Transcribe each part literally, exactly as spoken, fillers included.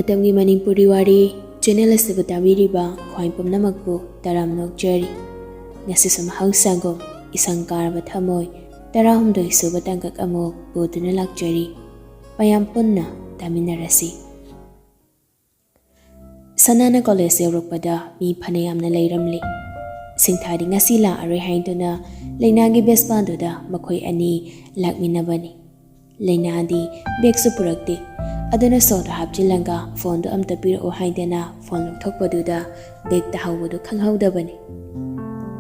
ꯃꯇꯝꯒꯤ ꯃꯅꯤꯄꯨꯔꯤ ꯋꯥꯔꯤ ꯆꯦꯅꯦꯜ ꯑꯁꯤꯕꯨ ꯇꯥꯕꯤꯔꯤꯕ ꯈ꯭ꯋꯥꯏ ꯄꯨꯝꯅꯃꯛꯄꯨ ꯇꯔꯥꯝꯅ ꯑꯣꯛꯆꯔꯤ꯫ ꯉꯁꯤꯁꯨ ꯃꯍꯧꯁꯥꯒꯨꯝ ꯏꯁꯪ ꯀꯥꯔꯕ ꯊꯃꯣꯏ ꯇꯔꯥꯍꯨꯝꯗꯣꯏ ꯁꯨꯕ ꯇꯥꯡꯀꯛ ꯑꯃꯨꯛ ꯄꯨꯗꯨꯅ ꯂꯥꯛꯆꯔꯤ꯫ ꯃꯌꯥꯝ ꯄꯨꯟꯅ ꯇꯥꯃꯤꯟꯅꯔꯁꯤ꯫ ꯁꯅꯥꯅ ꯀꯣꯂꯦꯖ ꯌꯧꯔꯛꯄꯗ ꯃꯤ ꯐꯅꯌꯥꯝꯅ ꯂꯩꯔꯝꯂꯤ꯫ ꯁꯤꯡꯊꯥꯗꯤ ꯉꯁꯤ ꯂꯥꯛꯑꯔꯣꯏ ꯍꯥꯏꯗꯨꯅ ꯂꯩꯅꯥꯒꯤ ꯕꯦꯁꯄꯥꯗꯨꯗ ꯃꯈꯣꯏ ꯑꯅꯤ ꯂꯥꯛꯃꯤꯟꯅꯕꯅꯤ꯫ ꯂꯩꯅꯥꯗꯤ ꯕꯦꯒꯁꯨ ꯄꯨꯔꯛꯇꯦ꯫ ꯑꯗꯨꯅ ꯁꯣꯗ ꯍꯥꯞꯆꯤꯜꯂꯒ ꯐꯣꯟꯗꯨ ꯑꯝꯇ ꯄꯤꯔꯛꯑꯣ ꯍꯥꯏꯗꯅ ꯐꯣꯟ ꯂꯧꯊꯣꯛꯄꯗꯨꯗ ꯕꯦꯒ ꯇꯥꯍꯧꯕꯗꯨ ꯈꯪꯍꯧꯗꯕꯅꯤ꯫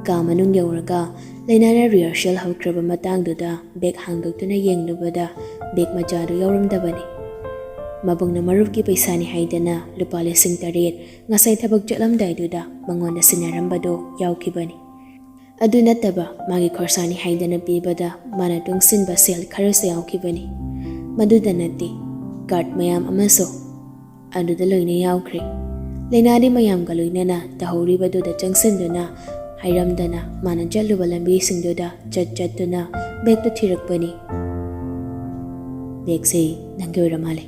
ꯀꯥ ꯃꯅꯨꯡ ꯌꯧꯔꯒ ꯂꯩꯅꯥꯅ ꯔꯤꯍꯔꯁꯦꯜ ꯍꯧꯈ꯭ꯔꯕ ꯃꯇꯥꯡꯗꯨꯗ ꯕꯦꯒ ꯍꯥꯡꯗꯣꯛꯇꯨꯅ ꯌꯦꯡꯂꯨꯕꯗ ꯕꯦꯒ ꯃꯆꯥꯗꯨ ꯌꯥꯎꯔꯝꯗꯕꯅꯤ꯫ ꯃꯕꯨꯡꯅ ꯃꯔꯨꯞꯀꯤ ꯄꯩꯁꯥꯅꯤ ꯍꯥꯏꯗꯅ ꯂꯨꯄꯥ ꯂꯤꯁꯤꯡ ꯇꯔꯦꯠ ꯉꯁꯥꯏ ꯊꯕꯛ ꯆꯠꯂꯝꯗꯥꯏꯗꯨꯗ ꯃꯉꯣꯟꯗ ꯁꯤꯟꯅꯔꯝꯕꯗꯨ ꯌꯥꯎꯈꯤꯕꯅꯤ꯫ ꯑꯗꯨ ꯅꯠꯇꯕ ꯃꯥꯒꯤ ꯈꯣꯔꯁꯥꯅꯤ ꯍꯥꯏꯗꯅ ꯄꯤꯕꯗ ꯃꯥꯅ ꯇꯨꯡꯁꯤꯟꯕ ꯁꯦꯜ ꯈꯔꯁꯨ ꯌꯥꯎꯈꯤꯕꯅꯤ꯫ ꯃꯗꯨꯗ ꯅꯠꯇꯦ, ꯀꯥꯔꯗ ꯃꯌꯥꯝ ꯑꯃꯁꯨ꯫ ꯑꯗꯨꯗ ꯂꯣꯏꯅ ꯌꯥꯎꯈ꯭ꯔꯦ꯫ ꯂꯩꯅꯥꯗꯤ ꯃꯌꯥꯝꯒ ꯂꯣꯏꯅꯅ ꯇꯧꯍꯧꯔꯤꯕꯗꯨꯗ ꯆꯪꯁꯤꯟꯗꯨꯅ ꯍꯥꯏꯔꯝꯗꯅ ꯃꯥꯅ ꯆꯠꯂꯨꯕ ꯂꯝꯕꯤꯁꯤꯡꯗꯨꯗ ꯆꯠ ꯆꯠꯇꯨꯅ ꯕꯦꯒꯇꯨ ꯊꯤꯔꯛꯄꯅꯤ꯫ "ꯕꯦꯒꯁꯦ ꯅꯪꯒꯤ ꯑꯣꯏꯔ ꯃꯥꯜꯂꯦ꯫"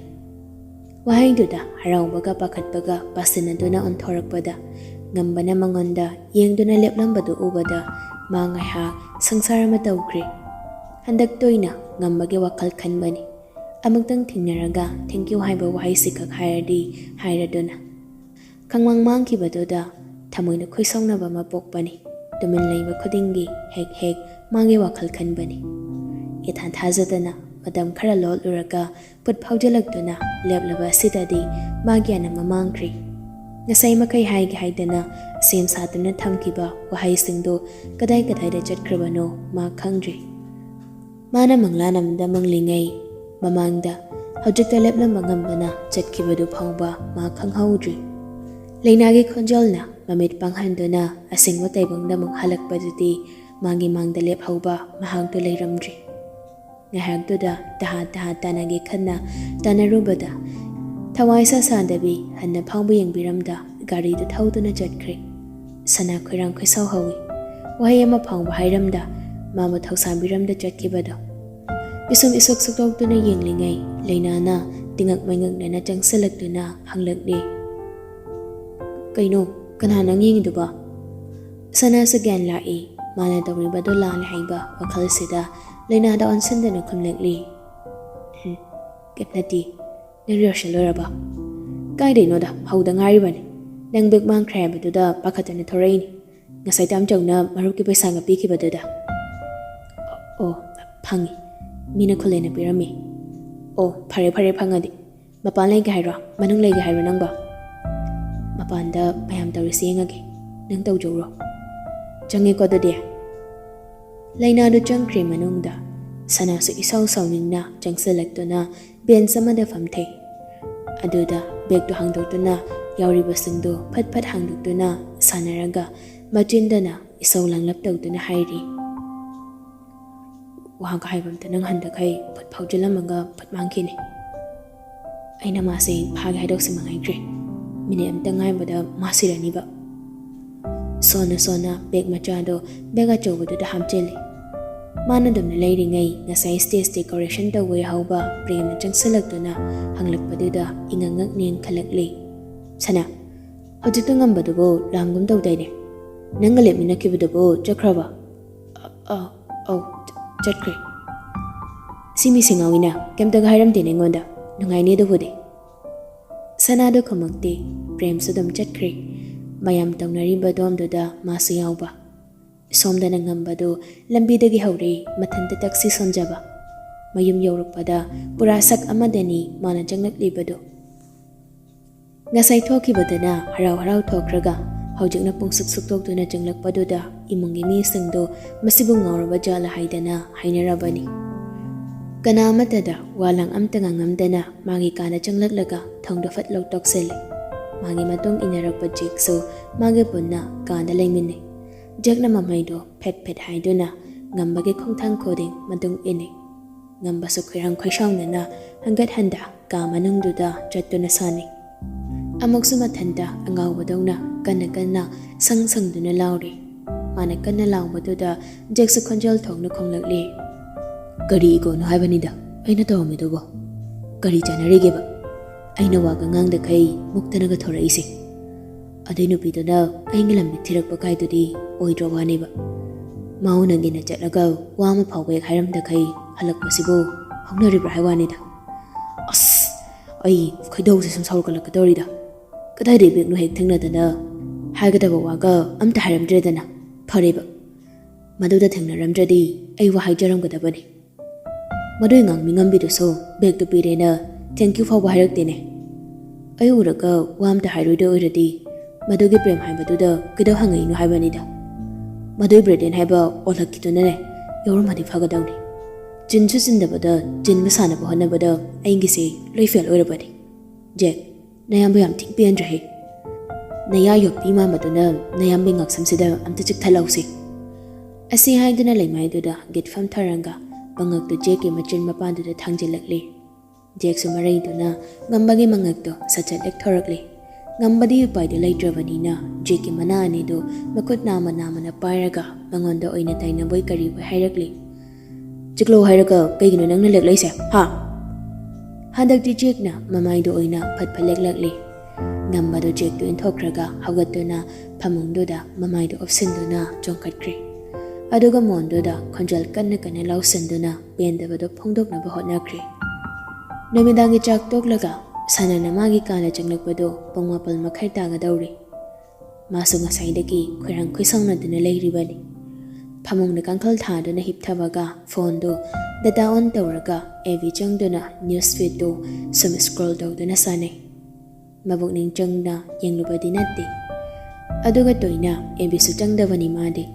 ꯋꯥꯍꯩꯗꯨꯗ ꯍꯔꯥꯎꯕꯒ ꯄꯥꯈꯠꯄꯒ ꯄꯥꯁꯤꯟꯅꯗꯨꯅ ꯑꯣꯟꯊꯣꯔꯛꯄꯗ ꯉꯝꯕꯅ ꯃꯉꯣꯟꯗ ꯌꯦꯡꯗꯨꯅ ꯂꯦꯞꯂꯝꯕꯗꯨ ꯎꯕꯗ ꯃꯥ ꯉꯥꯏꯍꯥꯛ ꯁꯪꯁꯥꯔ ꯑꯃ ꯇꯧꯈ꯭ꯔꯦ꯫ ꯍꯟꯗꯛꯇ ꯑꯣꯏꯅ ꯉꯝꯕꯒꯤ ꯋꯥꯈꯜ ꯈꯟꯕꯅꯤ꯫ ꯑꯃꯨꯛꯇꯪ ꯊꯦꯡꯅꯔꯒ "thank you" ꯍꯥꯏꯕ ꯋꯥꯍꯩꯁꯤꯈꯛ ꯍꯥꯏꯔꯗꯤ ꯍꯥꯏꯔꯗꯨꯅ꯫ ꯈꯪꯃꯥꯡ ꯃꯥꯡꯈꯤꯕꯗꯨꯗ ꯊꯃꯣꯏꯅ ꯈꯨꯏꯁꯧꯅꯕ ꯑꯃ ꯄꯣꯛꯄꯅꯤ꯫ ꯇꯨꯃꯤꯟ ꯂꯩꯕ ꯈꯨꯗꯤꯡꯒꯤ ꯍꯦꯛ ꯍꯦꯛ ꯃꯥꯒꯤ ꯋꯥꯈꯜ ꯈꯟꯕꯅꯤ꯫ ꯏꯊꯥ ꯊꯥꯖꯗꯅ ꯃꯇꯝ ꯈꯔ ꯂꯣꯠꯂꯨꯔꯒ ꯐꯨꯠ ꯐꯥꯎꯖꯤꯜꯂꯛꯇꯨꯅ ꯂꯦꯞꯂꯕ ꯑꯁꯤꯗꯗꯤ ꯃꯥ ꯒ꯭ꯌꯥꯟ ꯑꯃ ꯃꯥꯡꯈ꯭ꯔꯦ꯫ ꯉꯁꯥꯏ ꯃꯈꯩ ꯍꯥꯏꯒꯦ ꯍꯥꯏꯗꯅ ꯁꯦꯝ ꯁꯥꯗꯨꯅ ꯊꯝꯈꯤꯕ ꯋꯥꯍꯩꯁꯤꯡꯗꯨ ꯀꯗꯥꯏ ꯀꯗꯥꯏꯗ ꯆꯠꯈ꯭ꯔꯕꯅꯣ ꯃꯥ ꯈꯪꯗ꯭ꯔꯦ꯫ ꯃꯥꯅ ꯃꯪꯂꯥꯟ ꯑꯃꯗ ꯃꯪꯂꯤꯉꯩ ꯃꯃꯥꯡꯗ ꯍꯧꯖꯤꯛꯇ ꯂꯦꯞꯂꯝꯕ ꯉꯝꯕꯅ ꯆꯠꯈꯤꯕꯗꯨ ꯐꯥꯎꯕ ꯃꯥ ꯈꯪꯍꯧꯗ꯭ꯔꯤ꯫ ꯂꯩꯅꯥꯒꯤ ꯈꯣꯟꯖꯦꯜꯅ ꯃꯃꯤꯠ ꯄꯥꯡꯍꯟꯗꯨꯅ ꯑꯁꯦꯡꯕ ꯇꯥꯏꯕꯪꯗ ꯑꯃꯨꯛ ꯍꯜꯂꯛꯄꯗꯨꯗꯤ ꯃꯥꯒꯤ ꯃꯥꯡꯗ ꯂꯦꯞꯍꯧꯕ ꯃꯍꯥꯛꯇꯨ ꯂꯩꯔꯝꯗ꯭ꯔꯤ꯫ ꯉꯥꯏꯍꯥꯛꯇꯨꯗ ꯇꯍꯥ ꯇꯍꯥ ꯇꯥꯟꯅꯒꯦ ꯈꯟꯅ ꯇꯥꯟꯅꯔꯨꯕꯗ ꯊꯋꯥꯏ ꯁꯥ ꯁꯥꯗꯕꯤ ꯍꯟꯅ ꯐꯥꯎꯕ ꯌꯦꯡꯕꯤꯔꯝꯗ ꯒꯥꯔꯤꯗꯨ ꯊꯧꯗꯨꯅ ꯆꯠꯈ꯭ꯔꯦ꯫ ꯁꯅꯥ ꯈꯣꯏꯔꯥꯡ ꯈꯣꯏꯁꯥꯎ ꯍꯧꯏ꯫ ꯋꯥꯍꯩ ꯑꯃ ꯐꯥꯎꯕ ꯍꯥꯏꯔꯝꯗ ꯃꯥꯕꯨ ꯊꯧꯁꯥꯕꯤꯔꯝꯗ ꯆꯠꯈꯤꯕꯗꯣ꯫ ꯄꯤꯁꯨꯝ ꯏꯁꯨꯛ ꯁꯨꯛꯇꯣꯛꯇꯨꯅ ꯌꯦꯡꯂꯤꯉꯩ ꯂꯩꯅꯥꯅ ꯉꯛ ꯃꯩꯉꯛꯅꯅ ꯆꯪꯁꯤꯜꯂꯛꯇꯨꯅ ꯍꯪꯂꯛꯂꯤ꯫ "ꯀꯩꯅꯣ, ꯀꯅꯥ ꯅꯪ ꯌꯦꯡꯉꯤꯗꯨꯕꯣ?" ꯁꯅꯥꯁꯨ ꯒ꯭ꯌꯥꯟ ꯂꯥꯛꯏ꯫ ꯃꯥꯅ ꯇꯧꯔꯤꯕꯗꯣ ꯂꯥꯜꯂꯦ ꯍꯥꯏꯕ ꯋꯥꯈꯜꯁꯤꯗ ꯂꯩꯅꯥꯗ ꯑꯣꯟꯁꯤꯟꯗꯅ ꯈꯨꯝꯂꯛꯂꯤ꯫ "ꯍꯨꯝ, ꯀꯩꯝ ꯅꯠꯇꯦ꯫ ꯅꯪ rehearsal ꯂꯣꯏꯔꯕꯣ?" "ꯀꯥꯏꯗꯩꯅꯣꯗ, ꯍꯧꯗ ꯉꯥꯏꯔꯤꯕꯅꯤ꯫ ꯅꯪ bag ꯃꯥꯡꯈ꯭ꯔꯦ ꯍꯥꯏꯕꯗꯨꯗ ꯄꯥꯈꯠꯇꯅ ꯊꯣꯔꯛꯏꯅꯤ꯫ ꯉꯁꯥꯏ ꯇꯥꯝꯆꯧꯅ ꯃꯔꯨꯞꯀꯤ ꯄꯩꯁꯥꯒ ꯄꯤꯈꯤꯕꯗꯨꯗ꯫" "ꯑꯣ, ꯐꯪꯉꯤ꯫ ꯃꯤꯅ ꯈꯨꯂꯦꯟꯅ ꯄꯤꯔꯝꯃꯤ꯫" "ꯑꯣ, ꯐꯔꯦ ꯐꯔꯦ, ꯐꯪꯉꯗꯤ꯫ ꯃꯄꯥꯟ ꯂꯩꯒꯦ ꯍꯥꯏꯔꯣ, ꯃꯅꯨꯡ ꯂꯩꯒꯦ ꯍꯥꯏꯔꯣ ꯅꯪꯕꯣ?" "ꯃꯄꯥꯟꯗ ꯃꯌꯥꯝ ꯇꯧꯔꯤꯁꯤ ꯌꯦꯡꯉꯒꯦ꯫ ꯅꯪ ꯇꯧꯖꯧꯔꯣ꯫ ꯆꯪꯉꯦꯀꯣ ꯑꯗꯨꯗꯤ?" ꯂꯩꯅꯥꯗꯨ ꯆꯪꯈ꯭ꯔꯦ ꯃꯅꯨꯡꯗ꯫ ꯁꯅꯥꯁꯨ ꯏꯁꯥꯎ ꯁꯥꯎꯅꯤꯡꯅ ꯆꯪꯁꯤꯜꯂꯛꯇꯨꯅ bench ꯑꯃꯗ ꯐꯝꯊꯩ꯫ ꯑꯗꯨꯗ bagꯇꯨ ꯍꯥꯡꯗꯣꯛꯇꯨꯅ ꯌꯥꯎꯔꯤꯕꯁꯤꯡꯗꯨ ꯐꯠ ꯐꯠ ꯍꯥꯡꯗꯣꯛꯇꯨꯅ ꯁꯥꯟꯅꯔꯒ ꯃꯆꯤꯟꯗꯅ ꯏꯁꯧ ꯂꯥꯡꯂꯞ ꯇꯧꯗꯨꯅ ꯍꯥꯏꯔꯤ꯫ "ꯋꯥꯒ ꯍꯥꯏꯕ ꯑꯝꯇ ꯅꯪ ꯍꯟꯗꯛꯈꯩ ꯐꯠ ꯐꯥꯎꯖꯤꯜꯂꯝꯃꯒ ꯐꯠ ꯃꯥꯡꯈꯤꯅꯤ꯫ ꯑꯩꯅ ꯃꯥꯁꯦ ꯐꯥꯒꯦ ꯍꯥꯏꯗꯣꯛꯁꯤ ꯃꯉꯥꯏꯈ꯭ꯔꯦ꯫ Minute ꯑꯝꯇ ꯉꯥꯏꯕꯗ ꯃꯥ ꯁꯤꯔꯅꯤꯕ꯫" ꯁꯣꯟꯅ ꯁꯣꯟꯅ bag ꯃꯆꯥꯗꯣ bag ꯑꯆꯧꯕꯗꯨꯗ ꯍꯥꯞꯆꯤꯜꯂꯤ꯫ ꯃꯥꯅ ꯑꯗꯨꯝꯅ ꯂꯩꯔꯤꯉꯩ ꯉꯁꯥꯏ stage decoration ꯇꯧꯕ ꯌꯥꯍꯧꯕ ꯄ꯭ꯔꯦꯝꯅ ꯆꯪꯁꯤꯜꯂꯛꯇꯨꯅ ꯍꯪꯂꯛꯄꯗꯨꯗ ꯏꯉꯛ ꯉꯛꯅ ꯌꯦꯡꯈꯠꯂꯛꯂꯤ꯫ "ꯁꯅꯥ, ꯍꯧꯖꯤꯛꯇ ꯉꯝꯕꯗꯨꯕꯨ ꯂꯥꯝꯒꯨꯝ ꯇꯧꯗꯥꯏꯅꯦ? ꯅꯪꯒ ꯂꯦꯞꯃꯤꯟꯅꯈꯤꯕꯗꯨꯕꯨ ꯆꯠꯈ꯭ꯔꯕ?" "ꯑ-, ꯑ-, ꯑꯧ, ꯆ-, ꯆꯠꯈ꯭ꯔꯦ꯫" "ꯁꯤ ꯃꯤꯁꯦ ꯉꯥꯎꯏꯅ, ꯀꯩꯝꯇꯒ ꯍꯥꯏꯔꯝꯗꯦꯅꯦ ꯑꯩꯉꯣꯟꯗ꯫ ꯅꯨꯡꯉꯥꯏꯅꯤ ꯑꯗꯨꯕꯨꯗꯤ꯫" ꯁꯅꯥꯗꯣ ꯈꯨꯝꯃꯛꯇꯦ꯫ ꯄ꯭ꯔꯦꯝꯁꯨ ꯑꯗꯨꯝ ꯆꯠꯈ꯭ꯔꯦ꯫ ꯃꯌꯥꯝ ꯇꯧꯅꯔꯤꯕ ꯑꯗꯣꯝꯗꯨꯗ ꯃꯥꯁꯨ ꯌꯥꯎꯕ꯫ ꯁꯣꯝꯗꯅ ꯉꯝꯕꯗꯨ ꯂꯝꯕꯤꯗꯒꯤ ꯍꯧꯔꯦ ꯃꯊꯟꯇ taxi ꯁꯣꯟꯖꯕ꯫ ꯃꯌꯨꯝ ꯌꯧꯔꯛꯄꯗ ꯄꯨꯔꯥ ꯁꯛ ꯑꯃꯗꯅꯤ ꯃꯥꯅ ꯆꯪꯂꯛꯂꯤꯕꯗꯨ꯫ ꯉꯁꯥꯏ ꯊꯣꯛꯈꯤꯕꯗꯅ ꯍꯔꯥꯎ ꯍꯔꯥꯎ ꯊꯣꯛꯈ꯭ꯔꯒ ꯍꯧꯖꯤꯛꯅ ꯄꯨꯡꯁꯨꯛ ꯁꯨꯛꯇꯣꯛꯇꯨꯅ ꯆꯪꯂꯛꯄꯗꯨꯗ ꯏꯃꯨꯡꯒꯤ ꯃꯤꯁꯤꯡꯗꯨ ꯃꯁꯤꯕꯨ ꯉꯥꯎꯔꯕ ꯖꯥꯠꯂ ꯍꯥꯏꯗꯅ ꯍꯥꯏꯅꯔꯕꯅꯤ꯫ ꯀꯅꯥ ꯑꯃꯠꯇꯗ ꯋꯥ ꯂꯥꯡ ꯑꯝꯇ ꯉꯥꯡꯉꯝꯗꯅ ꯃꯥꯒꯤ ꯀꯥꯗ ꯆꯪꯂꯛꯂꯒ ꯊꯣꯡꯗꯣ ꯐꯠ ꯂꯧ ꯇꯣꯛꯁꯤꯜꯂꯤ꯫ ꯃꯥꯒꯤ ꯃꯇꯨꯡ ꯏꯟꯅꯔꯛꯄ ꯖꯦꯛꯁꯨ ꯃꯥꯒ ꯄꯨꯟꯅ ꯀꯥꯗ ꯂꯩꯃꯤꯟꯅꯩ꯫ ꯖꯦꯛꯅ ꯃꯃꯩꯗꯣ ꯐꯦꯠ ꯐꯦꯠ ꯍꯥꯏꯗꯨꯅ ꯉꯝꯕꯒꯤ ꯈꯣꯡꯊꯥꯡ ꯈꯨꯗꯤꯡ ꯃꯇꯨꯡ ꯏꯟꯅꯩ꯫ ꯉꯝꯕꯁꯨ ꯈꯣꯏꯔꯥꯡ ꯈꯣꯏꯁꯥꯎꯅꯅ ꯍꯟꯒꯠ ꯍꯟꯗ ꯀꯥ ꯃꯅꯨꯡꯗꯨꯗ ꯆꯠꯇꯨꯅ ꯁꯥꯟꯅꯩ꯫ ꯑꯃꯨꯛꯁꯨ ꯃꯊꯟꯇ ꯑꯉꯥꯎꯕꯗꯧꯅ ꯀꯟꯅ ꯀꯟꯅ ꯁꯪ ꯁꯪꯗꯨꯅ ꯂꯥꯎꯔꯤ꯫ ꯃꯥꯅ ꯀꯟꯅ ꯂꯥꯎꯕꯗꯨꯗ ꯖꯦꯛꯁꯨ ꯈꯣꯟꯖꯦꯜ ꯊꯣꯛꯅ ꯈꯣꯡꯂꯛꯂꯤ꯫ "ꯀꯔꯤ ꯏꯒꯣꯅꯣ ꯍꯥꯏꯕꯅꯤꯗ ꯑꯩꯅ ꯇꯧꯔꯝꯃꯤꯗꯨꯕꯣ?" ꯀꯔꯤ ꯆꯥꯟꯅꯔꯤꯒꯦꯕ? ꯑꯩꯅ ꯋꯥꯒ ꯉꯥꯡꯗꯈꯩ ꯃꯨꯛꯇꯅꯒ ꯊꯣꯔꯛꯏꯁꯦ꯫ ꯑꯗꯨꯏ ꯅꯨꯄꯤꯗꯨꯅ ꯑꯩꯒꯤ ꯂꯝꯕꯤ ꯊꯤꯔꯛꯄ ꯀꯥꯏꯗꯨꯗꯤ ꯑꯣꯏꯗ꯭ꯔꯣ ꯋꯥꯅꯦꯕ꯫ ꯃꯥ ꯎꯅꯒꯦꯅ ꯆꯠꯂꯒ ꯋꯥ ꯑꯃ ꯐꯥꯎꯕ ꯍꯦꯛ ꯍꯥꯏꯔꯝꯗꯈꯩ ꯍꯜꯂꯛꯄꯁꯤꯕꯨ ꯍꯧꯅꯔꯤꯕ꯭ꯔꯥ ꯍꯥꯏ ꯋꯥꯅꯤꯗ꯫ ꯑꯁ, ꯑꯩ ꯈꯣꯏꯗꯧꯁꯦ ꯁꯨꯝ ꯁꯥꯎꯒꯠꯂꯛꯀꯗꯧꯔꯤꯗ꯫ ꯀꯗꯥꯏꯗꯩ ꯕꯦꯒꯅꯣ ꯍꯦꯛ ꯊꯦꯡꯅꯗꯅ ꯍꯥꯏꯒꯗꯕ ꯋꯥꯒ ꯑꯝꯇ ꯍꯥꯏꯔꯝꯗ꯭ꯔꯦꯗꯅ꯫ ꯐꯔꯦꯕ, ꯃꯗꯨꯗ ꯊꯦꯡꯅꯔꯝꯗ꯭ꯔꯗꯤ ꯑꯩ ꯋꯥ ꯍꯥꯏꯖꯔꯝꯒꯗꯕꯅꯤ꯫ ꯃꯗꯨꯏ ꯉꯥꯡꯃꯤ ꯉꯝꯕꯤꯗꯨꯁꯨ ꯕꯦꯒꯇꯨ ꯄꯤꯔꯦꯅ thank you ꯐꯥꯎꯕ ꯍꯥꯏꯔꯛꯇꯦꯅꯦ꯫ ꯑꯩ ꯎꯔꯒ ꯋꯥ ꯑꯝꯇ ꯍꯥꯏꯔꯣꯏꯗꯣꯏ ꯑꯣꯏꯔꯗꯤ ꯃꯗꯨꯒꯤ ꯄ꯭ꯔꯦꯝ ꯍꯥꯏꯕꯗꯨꯗ ꯀꯩꯗꯧ ꯍꯪꯉꯛꯏꯅꯣ ꯍꯥꯏꯕꯅꯤꯗ꯫ ꯃꯗꯨꯏ ꯕ꯭ꯔꯦꯗꯦꯟ ꯍꯥꯏꯕ ꯑꯣꯜꯂꯛꯈꯤꯗꯨꯅꯅꯦ ꯌꯥꯎꯔꯝꯃꯗꯤ ꯐꯒꯗꯧꯅꯤ꯫ ꯆꯤꯟꯁꯨ ꯆꯤꯟꯗꯕꯗ ꯆꯤꯟꯕ ꯁꯥꯟꯅꯕ ꯍꯣꯠꯅꯕꯗ ꯑꯩꯒꯤꯁꯦ ꯂꯣꯏ ꯐꯦꯜ ꯑꯣꯏꯔꯕꯅꯤ꯫ ꯖꯦꯛ, ꯅꯌꯥꯝꯕ ꯌꯥꯝ ꯊꯤꯅ ꯄꯦꯟꯗ꯭ꯔꯦꯍꯦ꯫ ꯅꯌꯥ ꯌꯣꯠꯄꯤ ꯃꯥꯟꯕꯗꯨꯅ ꯅꯌꯥꯝꯕꯒꯤ ꯉꯛꯁꯝꯁꯤꯗ ꯑꯝꯇ ꯆꯤꯛꯊꯠꯍꯧꯁꯤ꯫ ꯑꯁꯤ ꯍꯥꯏꯗꯨꯅ ꯂꯩꯃꯥꯏꯗꯨꯗ ꯍꯪꯒꯤꯠ ꯐꯝꯊꯔꯒ ꯃꯉꯛꯇꯨ ꯖꯦꯛꯀꯤ ꯃꯆꯤꯟ ꯃꯄꯥꯟꯗꯨꯗ ꯊꯥꯡꯖꯤꯜꯂꯛꯂꯤ꯫ ꯖꯦꯛꯁꯨ ꯃꯔꯩꯗꯨꯅ ꯉꯝꯕꯒꯤ ꯃꯉꯛꯇꯨ ꯁꯠ ꯁꯠ ꯂꯦꯛꯊꯣꯔꯛꯂꯤ꯫ ꯉꯝꯕꯗꯤ ꯎꯄꯥꯏꯗꯤ ꯂꯩꯇ꯭ꯔꯕꯅꯤꯅ ꯖꯦꯛꯀꯤ ꯃꯅꯥ ꯑꯅꯤꯗꯨ ꯃꯈꯨꯠ ꯅꯥꯝꯃ ꯅꯥꯝꯃꯅ ꯄꯥꯏꯔꯒ ꯃꯉꯣꯟꯗ ꯑꯣꯏꯅ ꯇꯥꯏꯅꯕꯣꯏ ꯀꯔꯤꯕꯣꯏ ꯍꯥꯏꯔꯛꯂꯤ꯫ "ꯆꯤꯛꯂꯣ ꯍꯥꯏꯔꯒ ꯀꯩꯒꯤꯅꯣ ꯅꯪꯅ ꯂꯦꯛꯂꯛꯏꯁꯦ, ꯍꯥ?" ꯍꯟꯗꯛꯇꯤ ꯖꯦꯛꯅ ꯃꯃꯥꯏꯗꯨ ꯑꯣꯏꯅ ꯐꯠ ꯐꯠ ꯂꯦꯛꯂꯛꯂꯤ꯫ ꯉꯝꯕꯗꯨ ꯖꯦꯛꯇꯨ ꯏꯟꯊꯣꯛꯈ꯭ꯔꯒ ꯍꯧꯒꯠꯇꯨꯅ ꯐꯃꯨꯡꯗꯨꯗ ꯃꯃꯥꯏꯗꯨ ꯑꯣꯞꯁꯤꯟꯗꯨꯅ ꯆꯣꯡꯈꯠꯈ꯭ꯔꯦ꯫ ꯑꯗꯨꯒ ꯃꯣꯟꯗꯨꯗ ꯈꯣꯟꯖꯦꯜ ꯀꯟꯅ ꯀꯟꯅ ꯂꯥꯎꯁꯤꯟꯗꯨꯅ ꯄꯦꯟꯗꯕꯗꯨ ꯐꯣꯡꯗꯣꯛꯅꯕ ꯍꯣꯠꯅꯈ꯭ꯔꯦ꯫ ꯅꯨꯃꯤꯗꯥꯡꯒꯤ ꯆꯥꯛ ꯇꯣꯛꯂꯒ ꯁꯅꯥꯅ ꯃꯥꯒꯤ ꯀꯥꯗ ꯆꯪꯂꯛꯄꯗꯨ ꯄꯨꯡ ꯃꯥꯄꯜ ꯃꯈꯥꯏ ꯇꯥꯒꯗꯧꯔꯦ꯫ ꯃꯥꯁꯨ ꯉꯁꯥꯏꯗꯒꯤ ꯈꯣꯏꯔꯥꯡ ꯈꯣꯏꯁꯥꯎꯅꯗꯨꯅ ꯂꯩꯔꯤꯕꯅꯤ꯫ ꯐꯃꯨꯡꯗ ꯀꯥꯡꯈꯜ ꯊꯥꯗꯨꯅ ꯍꯤꯞꯊꯕꯒ ꯐꯣꯟꯗꯨ data on ꯇꯧꯔꯒ F B ꯆꯪꯗꯨꯅ news feedꯇꯨ ꯁꯨꯝ scroll ꯇꯧꯗꯨꯅ ꯁꯥꯟꯅꯩ꯫ ꯃꯕꯨꯛꯅꯤꯡ ꯆꯪꯅ ꯌꯦꯡꯂꯨꯕꯗꯤ ꯅꯠꯇꯦ꯫ ꯑꯗꯨꯒ ꯇꯣꯏꯅ F Bꯁꯨ ꯆꯪꯗꯕꯅꯤ ꯃꯥꯗꯤ꯫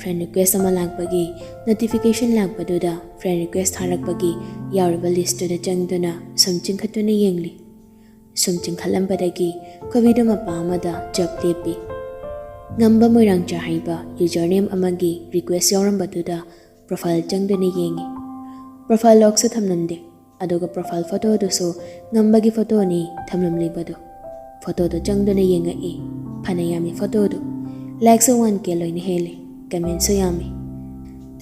Friend request ꯑꯃ ꯂꯥꯛꯄꯒꯤ notification ꯂꯥꯛꯄꯗꯨꯗ friend request ꯊꯥꯔꯛꯄꯒꯤ ꯌꯥꯎꯔꯤꯕ listꯇꯨꯗ ꯆꯪꯗꯨꯅ ꯁꯨꯝ ꯆꯤꯡꯈꯠꯇꯨꯅ ꯌꯦꯡꯂꯤ꯫ ꯁꯨꯝ ꯆꯤꯡꯈꯠꯂꯝꯕꯗꯒꯤ ꯀꯣꯕꯤꯗꯨ ꯃꯄꯥ ꯑꯃꯗ ꯆꯞ ꯂꯦꯞꯄꯤ꯫ ꯉꯝꯕ ꯃꯣꯏꯔꯥꯡꯆꯥ ꯍꯥꯏꯕ username ꯑꯃꯒꯤ request ꯌꯥꯎꯔꯝꯕꯗꯨꯗ profile ꯆꯪꯗꯨꯅ ꯌꯦꯡꯉꯤ꯫ Profile lockꯁꯨ ꯊꯝꯂꯝꯗꯦ꯫ ꯑꯗꯨꯒ profile photoꯗꯨꯁꯨ ꯉꯝꯕꯒꯤ photoꯅꯤ ꯊꯝꯂꯝꯂꯤꯕꯗꯨ꯫ Photoꯗꯨ ꯆꯪꯗꯨꯅ ꯌꯦꯡꯉꯛꯏ꯫ ꯐꯅ ꯌꯥꯝꯃꯤ photoꯗꯨ꯫ Likeꯁꯨ one K ꯂꯣꯏꯅ ꯍꯦꯜꯂꯤ꯫ Commentꯁꯨ ꯌꯥꯝꯃꯤ꯫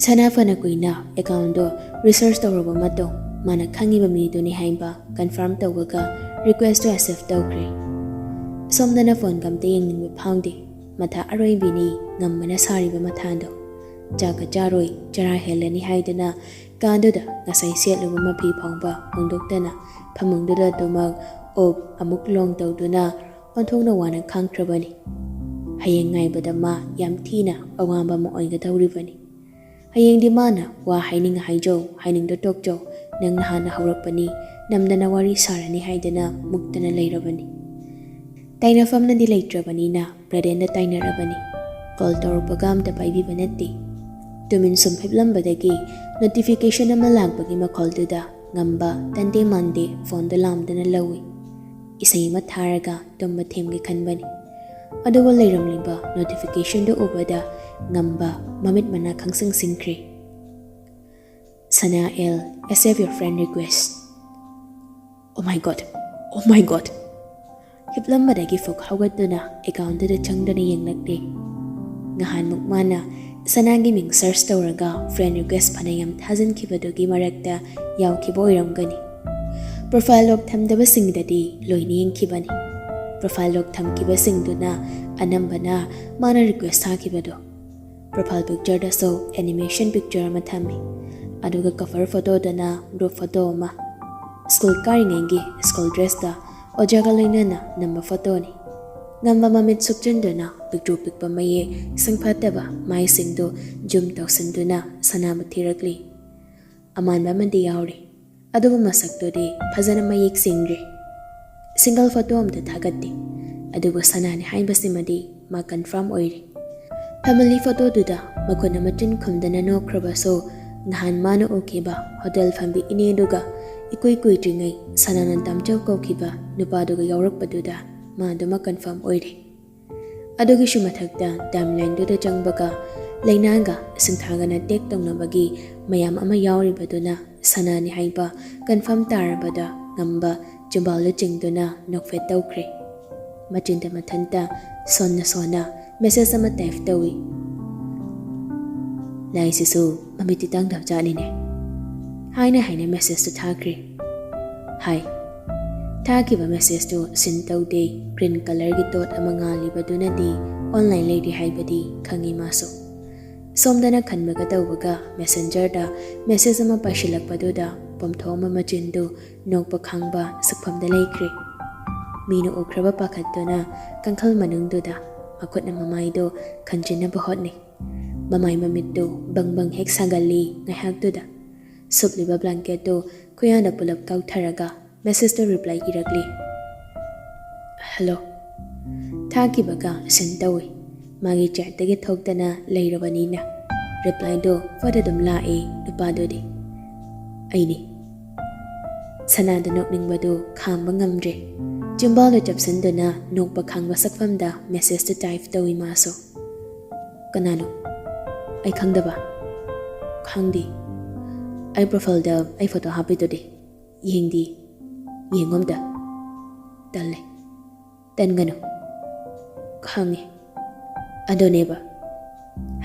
ꯁꯅꯥ ꯐꯅ ꯀꯨꯏꯅ accountꯗꯣ research ꯇꯧꯔꯕ ꯃꯇꯨꯡ ꯃꯥꯅ ꯈꯪꯉꯤꯕ ꯃꯤꯗꯨꯅꯤ ꯍꯥꯏꯕ ꯀꯟꯐꯥꯔꯝ ꯇꯧꯕꯒ ꯔꯤꯀ꯭ꯋꯦꯁꯇꯨ ꯑꯦꯛꯁꯦꯞ ꯇꯧꯈ꯭ꯔꯦ꯫ ꯁꯣꯝꯗꯅ ꯐꯣꯟꯒ ꯑꯝꯇ ꯌꯦꯡꯅꯤꯡꯕ ꯐꯥꯎꯗꯦ꯫ ꯃꯊꯥ ꯑꯔꯣꯏꯕꯤꯅꯤ ꯉꯝꯕꯅ ꯁꯥꯔꯤꯕ ꯃꯊꯥꯗꯣ꯫ ꯆꯥꯛꯀ ꯆꯥꯔꯣꯏ, ꯆꯔꯥ ꯍꯦꯜꯂꯅꯤ ꯍꯥꯏꯗꯨꯅ ꯀꯥꯗꯨꯗ ꯉꯁꯥꯏ ꯁꯦꯠꯂꯨꯕ ꯃꯐꯤ ꯐꯥꯎꯕ ꯍꯣꯡꯗꯣꯛꯇꯅ ꯐꯃꯨꯡꯗꯨꯗ ꯑꯗꯨꯃꯛ ꯑꯣꯞ ꯑꯃꯨꯛ ꯂꯣꯡ ꯇꯧꯗꯨꯅ ꯑꯣꯟꯊꯣꯛꯅ ꯋꯥꯅ ꯈꯥꯡꯈ꯭ꯔꯕꯅꯤ꯫ ꯍꯌꯦꯡ ꯉꯥꯏꯕꯗ ꯃꯥ ꯌꯥꯝ ꯊꯤꯅ ꯑꯋꯥꯕ ꯑꯃ ꯑꯣꯏꯒꯗꯧꯔꯤꯕꯅꯤ꯫ ꯍꯌꯦꯡꯗꯤ ꯃꯥꯅ ꯋꯥ ꯍꯥꯏꯅꯤꯡ ꯍꯥꯏꯖꯧ, ꯍꯥꯏꯅꯤꯡꯗ ꯇꯣꯛꯆꯧ, ꯅꯪ ꯅꯍꯥꯟꯅ ꯍꯧꯔꯛꯄꯅꯤ, ꯅꯝꯗꯅ ꯋꯥꯔꯤ ꯁꯥꯔꯅꯤ ꯍꯥꯏꯗꯅ ꯃꯨꯛꯇꯅ ꯂꯩꯔꯕꯅꯤ꯫ ꯇꯥꯏꯅꯐꯝꯅꯗꯤ ꯂꯩꯇ꯭ꯔꯕꯅꯤꯅ ꯕ꯭ꯔꯗꯦꯟꯗ ꯇꯥꯏꯅꯔꯕꯅꯤ꯫ ꯀꯣꯜ ꯇꯧꯔꯛꯄꯒ ꯑꯝꯇ ꯄꯥꯏꯕꯤꯕ ꯅꯠꯇꯦ꯫ ꯇꯨꯃꯤꯟ ꯁꯨꯝ ꯍꯤꯞꯂꯝꯕꯗꯒꯤ ꯅꯣꯇꯤꯐꯤꯀꯦꯁꯟ ꯑꯃ ꯂꯥꯛꯄꯒꯤ ꯃꯈꯣꯜꯗꯨꯗ ꯉꯝꯕ ꯇꯟꯗꯦ ꯃꯥꯟꯗꯦ ꯐꯣꯟꯗꯣ ꯂꯥꯝꯗꯅ ꯂꯧꯏ꯫ ꯏꯁꯩ ꯑꯃ ꯊꯥꯔꯒ ꯇꯨꯝꯕ ꯊꯦꯝꯒꯦ ꯈꯟꯕꯅꯤ꯫ ꯑꯗꯨꯒ ꯂꯩꯔꯝꯂꯤꯕ ꯅꯣꯇꯤꯐꯤꯀꯦꯁꯟꯗꯨ ꯎꯕꯗ ꯉꯝꯕ ꯃꯃꯤꯠ ꯃꯅꯥ ꯈꯪꯁꯤꯡ ꯁꯤꯡꯈ꯭ꯔꯦ꯫ "Sana L, accept your friend request." "Oh my God, oh my God!" ꯍꯤꯞꯂꯝꯕꯗꯒꯤ ꯐꯨꯛ ꯍꯧꯒꯠꯇꯨꯅ ꯑꯦꯀꯥꯎꯟꯗꯨꯗ ꯆꯪꯗꯨꯅ ꯌꯦꯡꯂꯛꯂꯦ꯫ ꯉꯍꯥꯟꯃꯨꯛ ꯃꯥꯅ ꯁꯅꯥꯒꯤ ꯃꯤꯡ ꯁꯔꯆ ꯇꯧꯔꯒ ꯐ꯭ꯔꯦꯟ ꯔꯤꯀ꯭ꯋꯦꯁ ꯐꯅꯌꯥꯝ ꯊꯥꯖꯤꯟꯈꯤꯕꯗꯨꯒꯤ ꯃꯔꯛꯇ ꯌꯥꯎꯈꯤꯕ ꯑꯣꯏꯔꯝꯒꯅꯤ꯫ ꯄ꯭ꯔꯣꯐꯥꯏꯜ ꯂꯣꯛ ꯊꯝꯗꯕꯁꯤꯡꯗꯗꯤ ꯂꯣꯏꯅ ꯌꯦꯡꯈꯤꯕꯅꯤ꯫ ꯄ꯭ꯔꯣꯐꯥꯏꯜ ꯂꯣꯛ ꯊꯝꯈꯤꯕꯁꯤꯡꯗꯨꯅ ꯑꯅꯝꯕꯅ ꯃꯥꯅ ꯔꯤꯀ꯭ꯋꯦꯁ ꯊꯥꯈꯤꯕꯗꯣ꯫ ꯄ꯭ꯔꯣꯐꯥꯏꯜ ꯄꯤꯛꯆꯔꯗꯁꯨ ꯑꯦꯅꯤꯃꯦꯁꯟ ꯄꯤꯛꯆꯔ ꯑꯃ ꯊꯝꯃꯤ, ꯑꯗꯨꯒ ꯀꯚꯔ ꯐꯣꯇꯣꯗꯅ ꯒ꯭ꯔꯨꯞ ꯐꯣꯇꯣ ꯑꯃ꯫ ꯁ꯭ꯀꯨꯜ ꯀꯥꯔꯤꯉꯩꯒꯤ ꯁ꯭ꯀꯨꯜ ꯗ꯭ꯔꯦꯁꯇ ꯑꯣꯖꯥꯒ ꯂꯣꯏꯅꯅ ꯅꯝꯕ ꯐꯣꯇꯣꯅꯤ꯫ ꯉꯝꯕ ꯃꯃꯤꯠ ꯁꯨꯞꯆꯤꯟꯗꯨꯅ ꯄꯤꯛꯇ꯭ꯔꯨ ꯄꯤꯛꯄ ꯃꯌꯦꯛ ꯁꯪꯐꯠꯇꯕ ꯃꯥꯏꯁꯤꯡꯗꯨ ꯖꯨꯝ ꯇꯧꯁꯤꯟꯗꯨꯅ ꯁꯅꯥꯕꯨ ꯊꯤꯔꯛꯂꯤ꯫ ꯑꯃꯥꯟꯕ ꯑꯃꯗꯤ ꯌꯥꯎꯔꯤ, ꯑꯗꯨꯕꯨ ꯃꯁꯛꯇꯨꯗꯤ ꯐꯖꯅ ꯃꯌꯦꯛ ꯁꯦꯡꯗ꯭ꯔꯤ꯫ ꯁꯤꯡꯒꯜ ꯐꯣꯇꯣ ꯑꯝꯇ ꯊꯥꯒꯠꯇꯦ, ꯑꯗꯨꯕꯨ ꯁꯅꯥꯅꯤ ꯍꯥꯏꯕꯁꯤꯃꯗꯤ ꯃꯥ ꯀꯟꯐꯥꯔꯝ ꯑꯣꯏꯔꯦ꯫ ꯐꯦꯃꯤꯂꯤ ꯐꯣꯇꯣꯗꯨꯗ ꯃꯈꯨꯠꯅ ꯃꯆꯤꯟ ꯈꯨꯝꯗꯅ ꯅꯣꯛꯈ꯭ꯔꯕꯁꯨ, ꯅꯍꯥꯟ ꯃꯥꯅ ꯎꯈꯤꯕ ꯍꯣꯇꯦꯜ ꯐꯝꯕꯤ ꯏꯅꯦꯗꯨꯒ ꯏꯀꯨꯏ ꯀꯨꯏꯗ꯭ꯔꯤꯉꯩ ꯁꯅꯥꯅ ꯇꯥꯝꯆꯧ ꯀꯧꯈꯤꯕ ꯅꯨꯄꯥꯗꯨꯒ ꯌꯥꯎꯔꯛꯄꯗꯨꯗ ꯃꯥ ꯑꯗꯨꯃꯛ ꯀꯟꯐꯥꯔꯝ ꯑꯣꯏꯔꯦ꯫ ꯑꯗꯨꯒꯤꯁꯨ ꯃꯊꯛꯇ ꯇꯥꯏꯝꯂꯥꯏꯟꯗꯨꯗ ꯆꯪꯕꯒ ꯂꯩꯅꯥꯒ ꯁꯤꯡꯊꯥꯒꯅ ꯇꯦꯛ ꯇꯧꯅꯕꯒꯤ ꯃꯌꯥꯝ ꯑꯃ ꯌꯥꯎꯔꯤꯕꯗꯨꯅ ꯁꯅꯥꯅꯤ ꯍꯥꯏꯕ ꯀꯟꯐꯥꯔꯝ ꯇꯥꯔꯕꯗ ꯉꯝꯕ ꯆꯤꯝꯕꯥꯜꯗ ꯆꯤꯡꯗꯨꯅ ꯅꯣꯛꯐꯦꯠ ꯇꯧꯈ꯭ꯔꯦ꯫ ꯃꯆꯤꯟꯗ ꯃꯊꯟꯇ ꯁꯣꯟꯅ ꯁꯣꯟꯅ ꯃꯦꯁꯦꯖ ꯑꯃ ꯇꯥꯏꯞ ꯇꯧꯏ꯫ "ꯂꯥꯏꯁꯤꯁꯨ ꯃꯃꯤꯠꯇꯤ ꯇꯥꯡꯗꯕ ꯖꯥꯠꯅꯤꯅꯦ" ꯍꯥꯏꯅ ꯍꯥꯏꯅ ꯃꯦꯁꯦꯖꯇꯨ ꯊꯥꯈ꯭ꯔꯦ꯫ ꯍꯥꯏ꯫ ꯊꯥꯈꯤꯕ ꯃꯦꯁꯦꯖꯇꯨ ꯁꯤꯟ ꯇꯧꯗꯦ꯫ ꯒ꯭ꯔꯤꯟ ꯀꯂꯔꯒꯤ ꯗꯣꯠ ꯑꯃ ꯉꯥꯜꯂꯤꯕꯗꯨꯅꯗꯤ ꯑꯣꯟꯂꯥꯏꯟ ꯂꯩꯔꯤ ꯍꯥꯏꯕꯗꯤ ꯈꯪꯏ ꯃꯥꯁꯨ꯫ ꯁꯣꯝꯗꯅ ꯈꯟꯕꯒ ꯇꯧꯕꯒ ꯃꯦꯁꯦꯟꯖꯔꯗ ꯃꯦꯁꯦꯖ ꯑꯃ ꯄꯥꯏꯁꯤꯜꯂꯛꯄꯗꯨꯗ ꯄꯣꯝꯊꯣꯛꯑꯝꯕ ꯃꯆꯤꯟꯗꯨ ꯅꯣꯛꯄ ꯈꯥꯡꯕ ꯁꯛꯐꯝꯗ ꯂꯩꯈ꯭ꯔꯦ꯫ ꯃꯤꯅ ꯎꯈ꯭ꯔꯕ ꯄꯥꯈꯠꯇꯨꯅ ꯀꯥꯡꯈꯜ ꯃꯅꯨꯡꯗꯨꯗ ꯃꯈꯨꯠꯅ ꯃꯃꯥꯏꯗꯨ ꯈꯟꯖꯤꯟꯅꯕ ꯍꯣꯠꯅꯩ꯫ ꯃꯃꯥꯏ ꯃꯃꯤꯠꯇꯨ ꯕꯪ ꯕꯪ ꯍꯦꯛ ꯁꯥꯒꯜꯂꯤ ꯉꯥꯏꯍꯥꯛꯇꯨꯗ꯫ ꯁꯨꯞꯂꯤꯕ ꯕ꯭ꯂꯥꯡꯀꯦꯠꯇꯨ ꯈꯨꯌꯥꯗ ꯄꯨꯂꯞ ꯀꯥꯎꯊꯔꯒ ꯃꯦꯁꯦꯖꯇ ꯔꯤꯄ꯭ꯂꯥꯏ ꯏꯔꯛꯂꯤ꯫ "ꯍꯜꯂꯣ"꯫ ꯊꯥꯈꯤꯕꯒ ꯁꯤꯟ ꯇꯧꯏ꯫ ꯃꯥꯒꯤ ꯆꯦꯠꯇꯒꯤ ꯊꯣꯛꯇꯅ ꯂꯩꯔꯕꯅꯤꯅ ꯔꯤꯄ꯭ꯂꯥꯏꯗꯣ ꯐꯠ ꯑꯗꯨꯝ ꯂꯥꯛꯏ ꯅꯨꯄꯥꯗꯨꯗꯤ꯫ "ꯑꯩꯅꯤ"꯫ ꯁꯅꯥꯗ ꯅꯣꯛꯅꯤꯡꯕꯗꯨ ꯈꯥꯝꯕ ꯉꯝꯗ꯭ꯔꯦ꯫ ꯆꯤꯝꯕꯥꯜꯗ ꯆꯞꯁꯤꯟꯗꯨꯅ ꯅꯣꯛꯄ ꯈꯥꯡꯕ ꯁꯛꯐꯝꯗ ꯃꯦꯁꯦꯖꯇꯨ ꯇꯥꯏꯞ ꯇꯧꯏ ꯃꯥꯁꯨ꯫ "ꯀꯅꯥꯅꯣ? ꯑꯩ ꯈꯪꯗꯕ?" "ꯈꯪꯗꯦ꯫ ꯑꯩ ꯄ꯭ꯔꯣꯐꯥꯏꯜꯗ ꯑꯩ ꯐꯣꯇꯣ ꯍꯥꯞꯄꯤꯗꯨꯗꯤ꯫ ꯌꯦꯡꯗꯤ꯫ ꯌꯦꯡꯉꯣ ꯑꯝꯇ"꯫ "ꯇꯜꯂꯦ"꯫ "ꯇꯟꯒꯅꯨ꯫ ꯈꯪꯉꯦ꯫ ꯑꯗꯨꯅꯦꯕ"꯫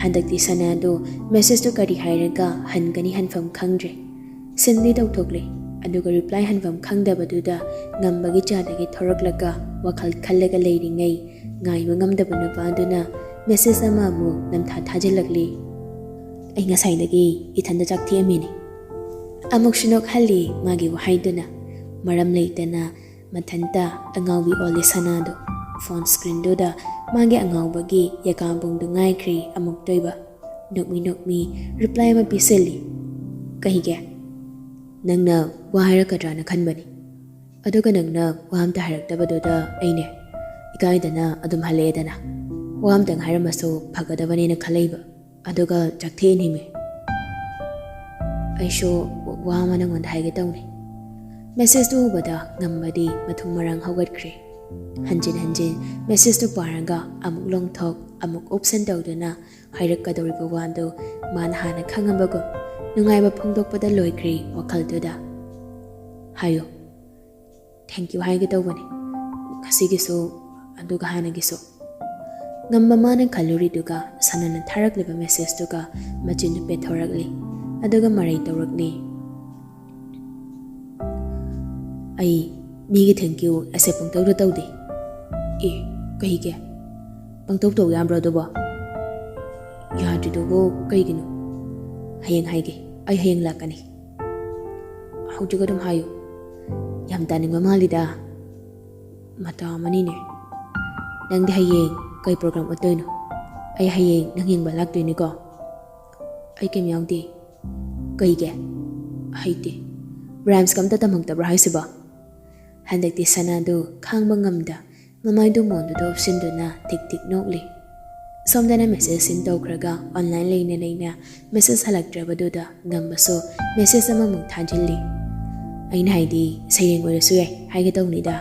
ꯍꯟꯗꯛꯇꯤ ꯁꯅꯥꯗꯨ ꯃꯦꯁꯦꯖꯇꯨ ꯀꯔꯤ ꯍꯥꯏꯔꯒ ꯍꯟꯒꯅꯤ ꯍꯟꯐꯝ ꯈꯪꯗ꯭ꯔꯦ꯫ ꯁꯤꯟꯗꯤ ꯇꯧꯊꯣꯛꯂꯦ, ꯑꯗꯨꯒ ꯔꯤꯄ꯭ꯂꯥꯏ ꯍꯟꯐꯝ ꯈꯪꯗꯕꯗꯨꯗ ꯉꯝꯕꯒꯤ ꯆꯥꯗꯒꯤ ꯊꯣꯔꯛꯂꯒ ꯋꯥꯈꯜ ꯈꯜꯂꯒ ꯂꯩꯔꯤꯉꯩ ꯉꯥꯏꯕ ꯉꯝꯗꯕ ꯅꯨꯄꯥꯗꯨꯅ ꯃꯦꯁꯦꯖ ꯑꯃ ꯑꯃꯨꯛ ꯅꯝꯊꯥ ꯊꯥꯖꯤꯜꯂꯛꯂꯤ꯫ "ꯑꯩ ꯉꯁꯥꯏꯗꯒꯤ ꯏꯊꯟꯗ ꯆꯥꯛꯊꯦꯛꯑꯝꯃꯤꯅꯤ"꯫ ꯑꯃꯨꯛꯁꯨ ꯅꯣꯛꯍꯜꯂꯤ ꯃꯥꯒꯤ ꯋꯥꯍꯩꯗꯨꯅ꯫ ꯃꯔꯝ ꯂꯩꯇꯅ ꯃꯊꯟꯇ ꯑꯉꯥꯎꯕꯤ ꯑꯣꯜꯂꯤ ꯁꯅꯥꯗꯣ꯫ ꯐꯣꯟ ꯁ꯭ꯀ꯭ꯔꯤꯟꯗꯨꯗ ꯃꯥꯒꯤ ꯑꯉꯥꯎꯕꯒꯤ ꯌꯦꯀꯥꯕꯨꯡꯗꯨ ꯉꯥꯏꯈ꯭ꯔꯤ ꯑꯃꯨꯛꯇꯣꯏꯕ꯫ ꯅꯣꯛꯃꯤ ꯅꯣꯛꯃꯤ ꯔꯤꯄ꯭ꯂꯥꯏ ꯑꯃ ꯄꯤꯁꯤꯜꯂꯤ꯫ "ꯀꯩꯒꯦ?" "ꯅꯪꯅ ꯋꯥ ꯍꯥꯏꯔꯛꯀꯗ꯭ꯔꯥꯅ ꯈꯟꯕꯅꯤ꯫ ꯑꯗꯨꯒ ꯅꯪꯅ ꯋꯥ ꯑꯝꯇ ꯍꯥꯏꯔꯛꯇꯕꯗꯨꯗ ꯑꯩꯅꯦ ꯏꯀꯥꯏꯗꯅ ꯑꯗꯨꯝ ꯍꯜꯂꯛꯑꯦꯗꯅ꯫ ꯋꯥ ꯑꯝꯇꯪ ꯍꯥꯏꯔꯝꯃꯁꯨ ꯐꯒꯗꯕꯅꯦꯅ ꯈꯜꯂꯛꯏꯕ꯫ ꯑꯗꯨꯒ ꯆꯥꯛꯊꯦꯛꯏꯅꯤꯃꯤ"꯫ ꯑꯩꯁꯨ ꯋꯥ ꯑꯃ ꯅꯪꯉꯣꯟꯗ ꯍꯥꯏꯒꯦ ꯇꯧꯅꯤ꯫ ꯃꯦꯁꯦꯖꯇꯨ ꯎꯕꯗ ꯉꯝꯕꯗꯤ ꯃꯊꯨꯝ ꯃꯔꯥꯡ ꯍꯧꯒꯠꯈ꯭ꯔꯦ꯫ ꯍꯟꯖꯤꯟ ꯍꯟꯖꯤꯟ ꯃꯦꯁꯦꯖꯇꯨ ꯄꯥꯔꯒ ꯑꯃꯨꯛ ꯂꯣꯡꯊꯣꯛ, ꯑꯃꯨꯛ ꯎꯞꯁꯟ ꯇꯧꯗꯨꯅ ꯍꯥꯏꯔꯛꯀꯗꯧꯔꯤꯕ ꯋꯥꯗꯨ ꯃꯥꯅ ꯍꯥꯟꯅ ꯈꯪꯉꯕꯒꯨꯝ ꯅꯨꯡꯉꯥꯏꯕ ꯐꯣꯡꯗꯣꯛꯄꯗ ꯂꯣꯏꯈ꯭ꯔꯦ ꯋꯥꯈꯜꯗꯨꯗ꯫ "ꯍꯥꯏꯌꯨ꯫ Thank you ꯍꯥꯏꯒꯦ ꯇꯧꯕꯅꯤ꯫ ꯉꯁꯤꯒꯤꯁꯨ, ꯑꯗꯨꯒ ꯍꯥꯟꯅꯒꯤꯁꯨ"꯫ ꯉꯝꯕ ꯃꯥꯅ ꯈꯜꯂꯨꯔꯤꯗꯨꯒ ꯁꯅꯥꯅ ꯊꯥꯔꯛꯂꯤꯕ ꯃꯦꯁꯦꯖꯇꯨꯒ ꯃꯆꯤꯟꯗꯨ ꯄꯦꯠꯊꯣꯔꯛꯂꯤ꯫ ꯑꯗꯨꯒ ꯃꯔꯩ ꯇꯧꯔꯛꯂꯤ꯫ ꯑꯩ ꯃꯤꯒꯤ thank you accept ꯄꯪꯇꯧꯗ ꯇꯧꯗꯦ꯫ ꯑꯦ, ꯀꯩꯒꯤ? ꯄꯪꯇꯧ ꯇꯧ ꯌꯥꯕ꯭ꯔꯣ ꯑꯗꯨꯕꯣ? ꯌꯥꯗ꯭ꯔꯤꯗꯨꯕꯨ ꯀꯩꯒꯤꯅꯣ? ꯍꯌꯦꯡ ꯍꯥꯏꯒꯦ, ꯑꯩ ꯍꯌꯦꯡ ꯂꯥꯛꯀꯅꯤ꯫ ꯍꯧꯖꯤꯛ ꯑꯗꯨꯝ ꯍꯥꯏꯌꯨ꯫ ꯌꯥꯝ ꯇꯥꯅꯤꯡꯕ ꯃꯥꯜꯂꯤꯗ꯫ ꯃꯇꯥ ꯑꯃꯅꯤꯅꯦ꯫ ꯅꯪꯗꯤ ꯍꯌꯦꯡ ꯀꯩ program ꯎꯠꯇꯣꯏꯅꯣ? ꯑꯩ ꯍꯌꯦꯡ ꯅꯪ ꯌꯦꯡꯕ ꯂꯥꯛꯇꯣꯏꯅꯤꯀꯣ꯫ ꯑꯩ ꯀꯩꯝ ꯌꯥꯎꯗꯦ꯫ ꯀꯩꯒꯤ? ꯍꯩꯇꯦ꯫ Rhymes ꯀ ꯑꯝꯇ ꯇꯝꯃꯛꯇꯕ꯭ꯔꯥ ꯍꯥꯏꯁꯤꯕꯣ? ꯍꯟꯗꯛꯇꯤ ꯁꯅꯥꯗꯨ ꯈꯥꯡꯕ ꯉꯝꯗ ꯃꯃꯥꯏꯗꯨ ꯃꯣꯟꯗꯨꯗ ꯎꯞꯁꯤꯟꯗꯨꯅ ꯊꯤꯛ ꯊꯤꯛ ꯅꯣꯛꯂꯤ꯫ ꯁꯣꯝꯗꯅ message seen ꯇꯧꯈ꯭ꯔꯒ online ꯂꯩꯅ ꯂꯩꯅ message ꯍꯜꯂꯛꯇ꯭ꯔꯕꯗꯨꯗ ꯉꯝꯕꯁꯨ message ꯑꯃꯃꯨꯛ ꯊꯥꯖꯤꯜꯂꯤ꯫ ꯑꯩꯅ ꯍꯥꯏꯗꯤ ꯁꯩꯔꯦꯡ ꯑꯣꯏꯔꯁꯨ ꯌꯥꯏ ꯍꯥꯏꯒꯦ ꯇꯧꯅꯤꯗ꯫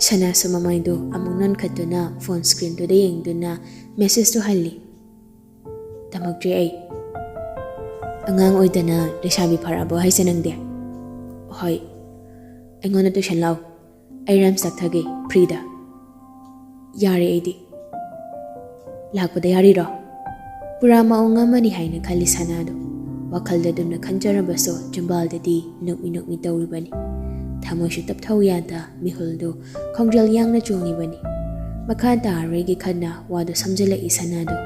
ꯁꯅꯥꯁꯨ ꯃꯃꯥꯏꯗꯨ ꯑꯃꯨꯛ ꯅꯣꯟꯈꯠꯇꯨꯅ phone screen ꯗꯨꯗ ꯌꯦꯡꯗꯨꯅ message ꯇꯨ ꯍꯜꯂꯤ꯫ ꯇꯝꯃꯛꯇ꯭ꯔꯤ ꯑꯩ꯫ ꯑꯉꯥꯡ ꯑꯣꯏꯗꯅ ꯂꯩꯁꯥꯕꯤ ꯐꯥꯔꯛꯑꯕꯣ ꯍꯥꯏꯁꯦ ꯅꯪꯗꯤ? ꯍꯣꯏ꯫ ꯑꯩꯉꯣꯟꯗ tuition ꯂꯥꯛꯑꯣ꯫ ꯑꯩ rhymes ꯇꯥꯛꯊꯒꯦ, free ꯗ꯫ ꯌꯥꯔꯦ ꯑꯩꯗꯤ꯫ ꯂꯥꯛꯄꯗ ꯌꯥꯔꯤꯔꯣ? ꯄꯨꯔꯥ ꯃꯑꯣꯡ ꯑꯃꯅꯤ ꯍꯥꯏꯅ ꯈꯜꯂꯤ ꯁꯅꯥꯗꯣ꯫ ꯋꯥꯈꯜꯗ ꯑꯗꯨꯝꯅ ꯈꯟꯖꯔꯕꯁꯨ ꯆꯤꯝꯕꯥꯜꯗꯗꯤ ꯅꯣꯛꯃꯤ ꯅꯣꯛꯃꯤ ꯇꯧꯔꯤꯕꯅꯤ꯫ ꯊꯃꯣꯏꯁꯨ ꯇꯞꯊꯧ ꯌꯥꯗ ꯃꯤꯍꯨꯜꯗꯨ ꯈꯣꯡꯖꯦꯜ ꯌꯥꯡꯅ ꯆꯣꯡꯉꯤꯕꯅꯤ꯫ ꯃꯈꯥ ꯇꯥꯔꯔꯣꯏꯒꯦ ꯈꯟꯅ ꯋꯥꯗꯨ ꯁꯝꯖꯤꯜꯂꯛꯏ ꯁꯅꯥꯗꯣ꯫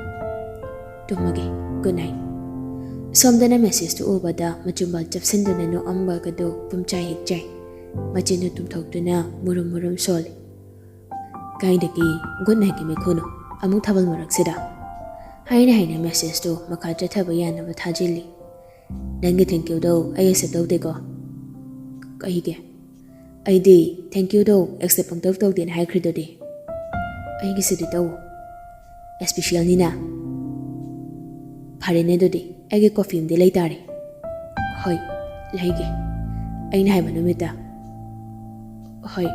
ꯇꯨꯝꯃꯒꯦ, good night꯫ ꯁꯣꯝꯗꯅ message ꯇꯨ ꯎꯕꯗ ꯃꯆꯤꯝꯕꯥꯜ ꯆꯞꯁꯤꯟꯗꯨꯅ ꯅꯣꯛꯑꯝꯕꯒꯗꯨ ꯄꯨꯝꯆꯥꯏ ꯍꯦꯛ ꯆꯥꯏ꯫ ꯃꯆꯤꯟꯗꯨ ꯇꯨꯝꯊꯣꯛꯇꯨꯅ ꯃꯨꯔꯨꯝ ꯃꯨꯔꯨꯝ ꯁꯣꯜꯂꯤ꯫ ꯀꯥꯏꯗꯒꯤ good night ꯀꯤ ꯃꯩꯈꯨꯅꯣ, ꯑꯃꯨꯛ ꯊꯥꯕꯜ ꯃꯔꯛꯁꯤꯗ? ꯍꯥꯏꯅ ꯍꯥꯏꯅ message ꯇꯨ ꯃꯈꯥ ꯆꯠꯊꯕ ꯌꯥꯅꯕ ꯊꯥꯖꯤꯜꯂꯤ꯫ ꯅꯪꯒꯤ thank you ꯗꯣ ꯑꯩ accept ꯇꯧꯗꯦꯀꯣ꯫ ꯀꯩꯒꯤ? ꯑꯩꯗꯤ thank you ꯗꯣ accept ꯄꯪꯇꯧ ꯇꯧꯗꯦꯅ ꯍꯥꯏꯈ꯭ꯔꯤꯗꯨꯗꯤ꯫ ꯑꯩꯒꯤꯁꯤꯗꯤ ꯇꯧ꯫ Special ꯅꯤꯅ꯫ ꯐꯔꯦꯅꯦ ꯑꯗꯨꯗꯤ, ꯑꯩꯒꯤ coffee ꯑꯃꯗꯤ ꯂꯩꯇꯥꯔꯦ꯫ ꯍꯣꯏ, ꯂꯩꯒꯦ꯫ ꯑꯩꯅ ꯍꯥꯏꯕ ꯅꯨꯃꯤꯠꯇ꯫ ꯍꯣꯏ,